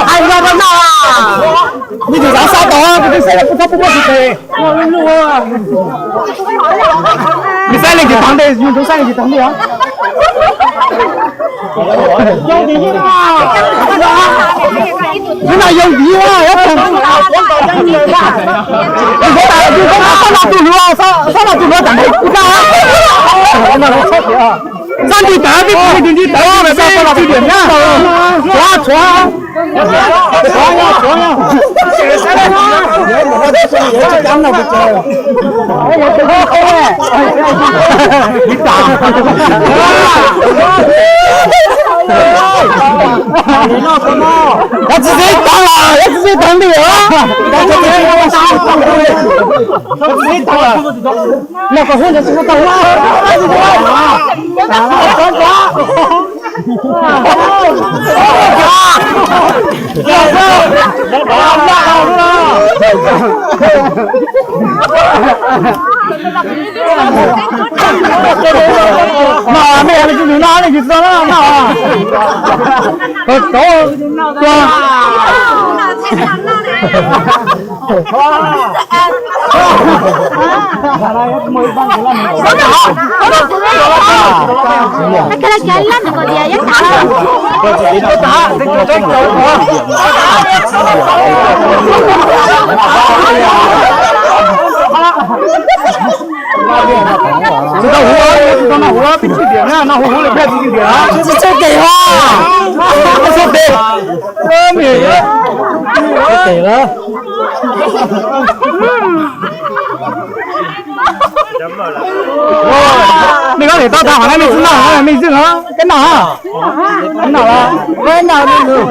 Hais no no, me tus xav xa tod, tus xav kuv txhob pub koj tsis tes. Nws xav leej tsis tag ntej, yus tus xav leej tsis tag ntej os. Nws no yog viv os, yus tus xav no tus hluas, xav no tus hluas tam ntej kuv tag. Xav nti tawv peb tus nti tawv peb tswm diam na. Tshuav, tshuav. Yav txiv txiv tag, yav txiv txiv tag li os. Los kom hu ntawd tsis tau. No, mej, mej tsis nug no, mej tsis tau no, no. Tau, tau. Tsis tau huv, tsis tau no huv, peb tswm diam na, no huv huv lawm peb tswm diam na. Tsis tshua tes os. Tsis tshua tes. Tsis tes lawm. Mej koj tes tau tag qhov na, mej tsis noj, mej tsis noj, koj noj, noj los, noj li lus.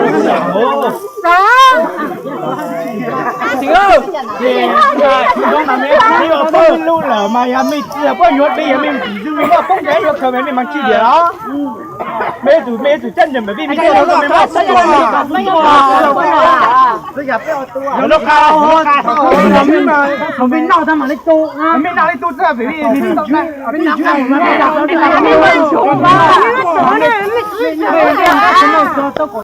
Peb lub lawm mas yog mej tsis yog poj yuav peb, yog mej mus tim zwj mej muaj poob ncav yuav khaws mas mej mas tsis diam los. Mej tus, mej tus caj ncees mas vij mej tuaj tau mej muaj poob ncav. Yog lub qab, lub qab, mej noj tag mam li tu, mej noj li tu txog pem vij, vij, vij, vij, vij, vij, vij, vij, vij,